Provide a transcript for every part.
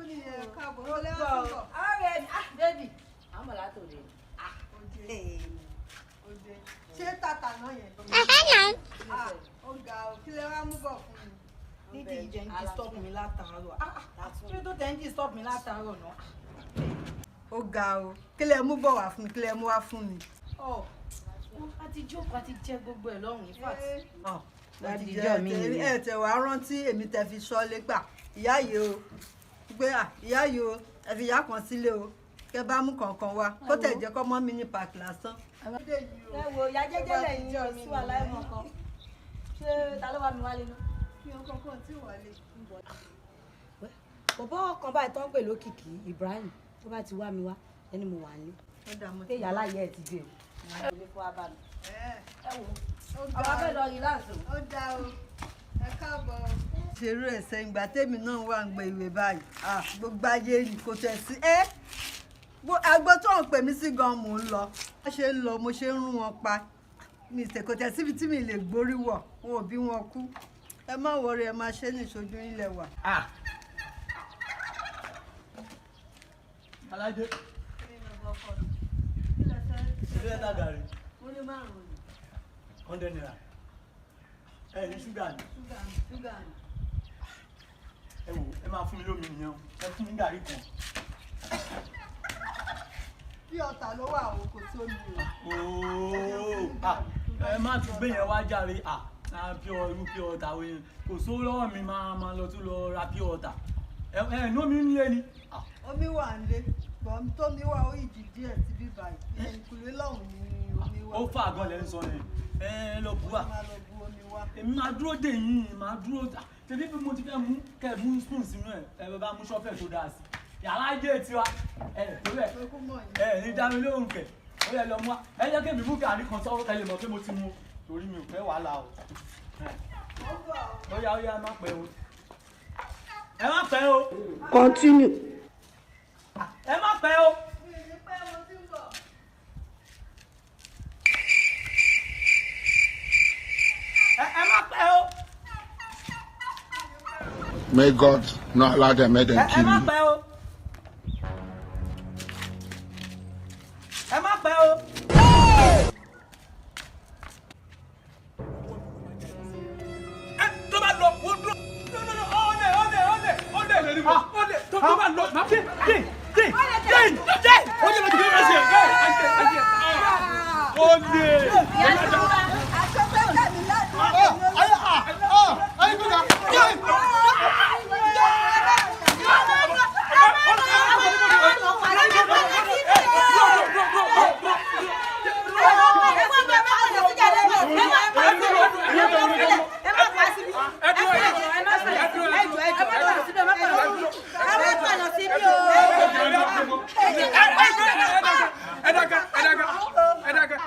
Mummy, ẹ káàbọ̀. Ó lẹ́wọ́n tún bọ̀. Ọ̀rẹ́ mi, ah baby, àwọn mọ̀ látòde. Òde. Òde. Ṣé tàtà náà yẹn? Ah, ó ga o. Kí lẹ wá mú bọ̀ fún mi? Nídìí ìjẹ́ ń disturb mi látàárọ̀. Ah, ah, kí ló tó tẹ̀ ń disturb mi látàárọ̀ náà? Ó ga o. Kí lẹ mú bọ̀ wá fún mi? Kí lẹ mú wá fún mi? Ọ̀, a ti jókòó, a ti jẹ gbogbo ẹ̀ lọ́hùn-ún, in fact. Ọ̀, Láti ẹ jọ́ mi nìyẹn. Ẹ tẹ̀ wá rántí èmi tẹ fi sọ́lé gbà. Ìyá yìí o. Pé à, ìyá yìí o, ẹ fi ìyá kan sílé o. Kẹ bá mú kankan wá. Kó tẹ̀ jẹ́ kọ́ mọ́ mi ní pàkì lásán. Ẹ wo ìyá jẹ́jẹ́ lẹ́yìn o, sí wàhálà ẹ̀ mọ̀ kan. Ṣé ta ló wá mi wálé náà? Kí o kankan tí wọlé. Bọ̀bọ́ kan báyìí tó ń pè lókìkí Ibrahim, tó bá ti wá mi wá, ẹni mo wà ní. Ó dà mọ́ Pé ìyá láyé ẹ̀ ti dé o. Ilé fún wa bá mi. Ẹ Ẹ wo, ó ga àwọn abẹ́ o. lọ relax o. Ó dá o. Ẹ káàbọ̀. Ṣerú ẹ̀sẹ̀ ìgbà tèmi náà wà ń gbé ìwé báyìí. Ah, gbogbo ayé ni kò tẹ̀ sí. Ẹ́ agbo tó ń pè mí sí gan mò ń lọ. Bó ṣe ń lọ mo ṣe ń rún wọn pa. Mi ṣe kò tẹ̀ síbi tí mi lè gborí wọ̀. Wọn ò bí wọn kú. Ẹ má worry, ẹ máa ṣe ní ìṣojú ilẹ̀ wa. Ah. Alájẹ, ilé ẹ̀ta gàrí, Mo ní márùn-ún ni. 100 naira. Ẹ ní ṣúgà ni. Ṣúgà ni, ṣúgà ni. Ẹ wò, ẹ máa fún mi lómi nìyẹn o. Ẹ fún mi gàrí kan. Bí ọ̀tà ló wà o, kò tó mi o. Ooo. Ah, ẹ má tún gbé yẹn wá jàre. Ah, ah, pure irú pure water wo yẹn. Kò sówó lọ́wọ́ mi, máa máa lọ tún lọ ra pure water. Ẹ ẹ ní omi nílé ni. Ah, Omi wà nílé. Bọ̀m tómi wà ó ìjì díẹ̀ sí bíbá yìí. Ẹ̀yìnkùlé lọ́hùn ni omi wà. Ó fà gan lẹ́ ń sọ yẹn. Ẹ lọ bù wá. Máa lọ bu omi wá. Èmi máa dúró dè yín, máa dúró. Tẹ̀bí bí mo ti fẹ́ mú kẹ́ ẹ mú spoon sínú ẹ̀, ẹ bá mú shovel tó dáa sí. Yàrá ayé tiwa. Ẹ tó bẹ̀. Pé kó mọ̀ yín. Ẹ ní dá mi lóhùn kẹ, ó yẹ lọ mú wa. Ẹ jẹ́ kémi mú gàrí kan sọ́wọ́ kẹ́ lè mọ̀ pé mo ti mu, torí mi ò fẹ́ wàhálà o. Ó bọ̀ o. Ó yá, ó yá, ẹ má pẹ́ o, ẹ má pẹ́ o. Continue. Ẹ má pẹ́ o. Mi ò ní pẹ́, mo ti ń bọ̀. Ẹ má pẹ́ o. May God not allow them, make them Ẹ kill má you. pẹ́ o, ẹ má pẹ́ o. Ẹ tó bá lọ, wọ́n dúró. No, no, no, ọ̀lẹ̀, ọ̀lẹ̀, ọ̀lẹ̀, ọ̀lẹ̀, ọ̀lẹ̀, tó bá lọ. Dé dé dé dé dé ó yẹ kí ló máa ṣe ẹ ẹ ẹ ó lè. Aṣọ fẹ́ tẹ̀ mí lẹ́nu. Ayé gbọ́dọ̀. Ẹ dákẹ́, ẹ dákẹ́, ẹ dákẹ́,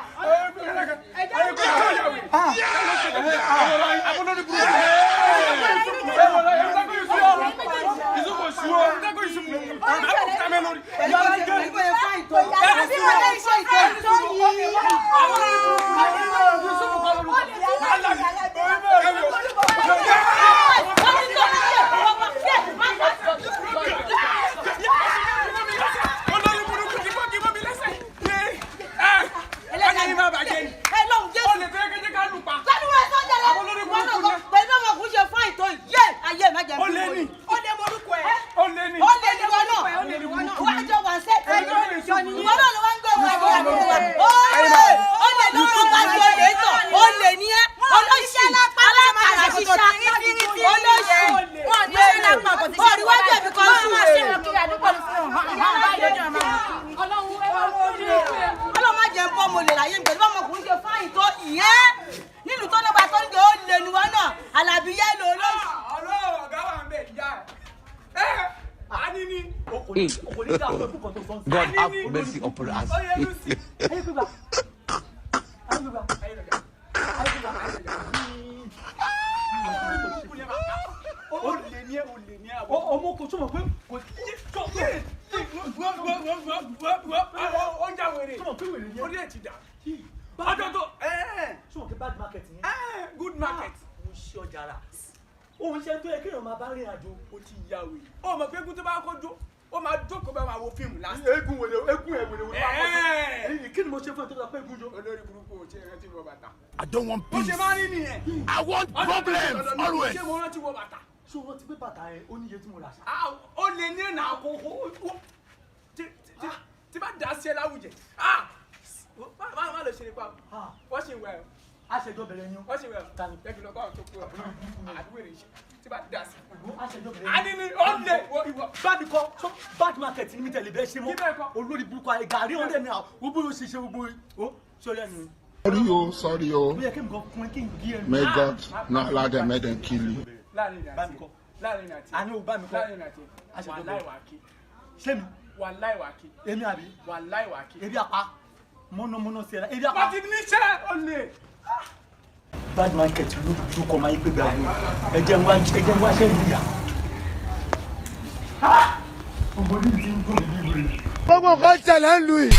ẹ dákẹ́. Abọ́lórí burúkú. Ìsúkò sú o, ìsúkò ìsúkò. Àbúkúta mi lórí. Ìsúkò kọ́ lórúkọ. Olórí burúkú ti bọ́ kí mọ́ mi lẹ́sẹ̀. Ẹ ẹ ní má bàjẹ́ ni. Ó lè fẹ́ kéjé ká lù pa. Ó lé ní. Ó lé morúkọ ẹ̀. Ó lé ní. Ó lé níwọ náà. Wọ́n jọ wà sẹ́ẹ̀tì. Ìwọ náà ló wá ń gbé òun àti àbúrò wa. Ó lè, ó lè lọ́wọ́ bá ti olè tọ̀. Ó lè ní ẹ́. Olóṣì alákàrà ṣíṣá. Olóṣì. Wọ́n ní ṣe lápá kò sí ṣe. Orí wájú ẹ̀mí kan sùn. Máa ṣe wọn kiri àdúgbò ní fún wọn. Ọlọ́run má jẹ́ ń bọ́ mo lè láyé mi pẹ̀lú ọmọkùnrin ṣe fáyìn tó ìyẹn. Nílùú tó lọ́ba tó ń jẹ́ ó lè níwọ náà. Àlàbí yẹ́ lò olóṣì. Ọlọ́run ọ̀gá wà ń bẹ̀ ìyá ẹ̀. Ẹ àní ni. O kò ní, o kò ní dá fún ẹkú kan tó sọ́n sí. God have mercy upon us. Ó yẹ Lucy. Ayé gbígbà, ayé gbígbà, ayé gbígbà, ayé gbígbà. Ó lè ní ẹ, ó lè ní ẹ àbọ̀. Ọmọ kò túmọ̀ pé kò tó Ó ń jáwèrè. túmọ̀ pé wèrè ni Orí ẹ̀ ti dà. Ọjọ́ tó túmọ̀ pé bad market yẹn. Good market. Ó ń ṣe ọjà rà, ó ń ń ṣe tó yẹ kéèyàn máa bá rìn àjò. Ó ti ya wèrè. Ó mọ̀ pé eégún tó bá kọjú, ó máa jókòó bá máa wo fíìmù lásán. Eégún wèrè, eégún ẹ̀ wèrè wèrè wá Ẹ̀ẹ́. kọjú. Kí ni mo ṣe fún ẹ tó sọ pé eégún jó? Olórí burúkú ò ṣe é rántí wọ bàtà. I don't want Bó ṣe peace. máa ń rí nìyẹn. I want problems always. Ṣé mo rántí wọ bàtà? Ṣé o rántí pé bàtà ẹ ó níye tí mo rà sí? Ah, ó lè ní ẹ̀nà àkókò tí bá dà sí ẹ láwùjẹ. Ah! Má lọ ṣe nípa o. Ah. Wọ́n ṣì ń wẹ̀ ọ́. Aṣẹjọ bẹ̀rẹ̀ ni o. Wọ́n ṣì ń wẹ̀ ọ́. Ta ni? Jẹ́ kí n lọ kọ́ àwọn tó kú ọ. Àdúgbò rẹ̀ ṣe tí bá dà sí. Aṣẹjọ bẹ̀rẹ̀ A ní ní ó lè wo ìwọ. Báàdì kọ so bad market ní mi tẹ̀lé bẹ́ẹ̀ ṣe mọ́. Kí bẹ́ẹ̀ kọ́? Olórí burúkú ayé gàrí ọ̀rẹ́ mi àwọn gbogbo yóò ṣe ṣe gbogbo o sórí ẹnu. Sorry o, sorry o. Ó yẹ kí n gan fún ẹ kí n gé ẹnu. May God not allow them, make them kill you. Láàrin ìrìn Bá àti mi kọ́. láàrin ìrìn àti Àní o bá mi kọ́. láàrin ìrìn àti Aṣèjọba. wàláì wà kí. Ṣé mi? Wàláì wà kí. Èmi àbí? Wàláì wà kí. Ebi apá. Mọ́nàmọ́ná sí ẹ la. Ebi apá. Wọ́n ti níṣẹ́ ó lè. Bad market ló dúró kọ́ máa ń pè gàrí. Ẹ jẹ́ n wá ẹ jẹ́ n wá ṣẹ́ ìlú yà. Ọmọdé ti ń gún mi bí wèrè. Gbogbo nǹkan ṣẹlẹ̀ ń lu yìí.